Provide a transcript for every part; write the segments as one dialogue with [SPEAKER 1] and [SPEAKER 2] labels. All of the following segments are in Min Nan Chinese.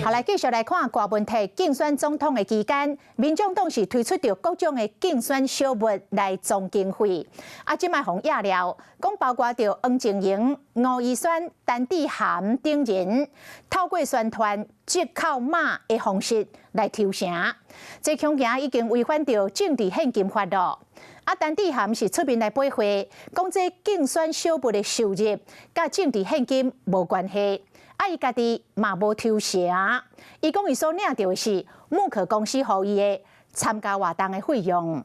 [SPEAKER 1] 好，來繼續來看柯文哲競選總統的期間，民眾黨是推出著各種的競選小物來募經費。啊，這擺予人揭料，講包括著黃靜瑩、吳怡萱、陳智菡等人，透過宣傳折扣碼的方式來抽成。這恐驚已經違反著政治獻金法咯。啊，陳智菡是出面來駁話，講這競選小物的收入佮政治獻金無關係。啊，伊家己嘛無抽成，伊講伊所領著的是木可公司予伊的參加活動的費用。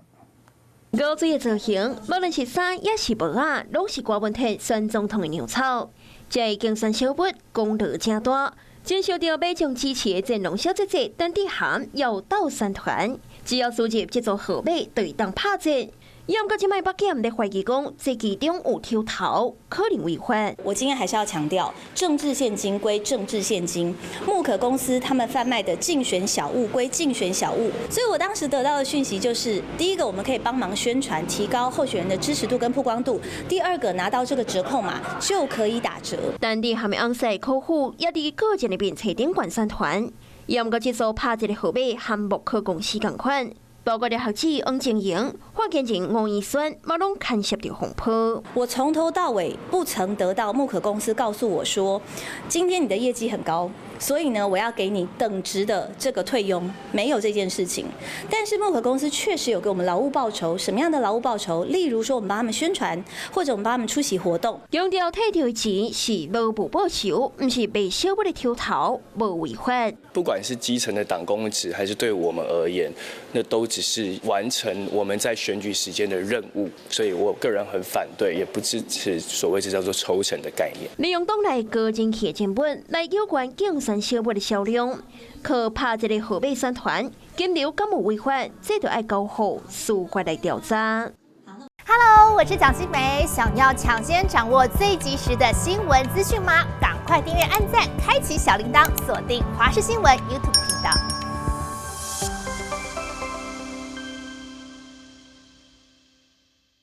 [SPEAKER 2] 古錐的造型，無論是衫抑是帽仔，攏是柯文哲選總統的糧草。這个競選小物功勞誠大，真受著民眾支持的前農小姐姐陳智菡要鬥宣傳，只要輸入這組號碼，就會當拍折。毋過這擺北檢咧懷疑講，這其中有抽頭，可能違法。
[SPEAKER 3] 我今天還是要強調，政治獻金歸政治獻金，木可公司他們販賣的競選小物歸競選小物。所以我當時得到的訊息就是，第一個我們可以幫忙宣傳，提高候選人的支持度跟曝光度；第二個拿到這個折扣碼就可以打折。
[SPEAKER 2] 陳智菡的翁婿柯富也佇個人的面冊頂懸宣傳，毋過這組拍折的號碼和木可公司仝款。包括著學者黃靜瑩、發言人吳怡萱，嘛攏牽涉著風波。
[SPEAKER 3] 我從頭到尾不曾得到木可公司告訴我說，今天你的業績很高，所以呢，我要給你等值的這個退佣，沒有這件事情。但是木可公司確實有給我們勞務報酬，什麼樣的勞務報酬？例如說，我們幫他們宣傳，或者我們幫他們出席活動。
[SPEAKER 2] 強調提著的錢是勞務報酬，毋是賣小物的抽頭，無違法。
[SPEAKER 4] 不管是基層的黨公職，還是對我們而言，那都只是完成我們在選舉時間的任務，所以我個人很反對，也不支持所謂這叫做抽成的概念。
[SPEAKER 2] 利用黨內高人氣的人物來有關競選小物的銷量，靠拍這个號碼宣傳，金流敢有違法，這就愛交予司法來調查。
[SPEAKER 5] Hello，我是蔣新梅，想要搶先掌握最及時的新聞資訊嗎？趕快訂閱、按讚、開啟小鈴鐺，鎖定華視新聞 YouTube 頻道。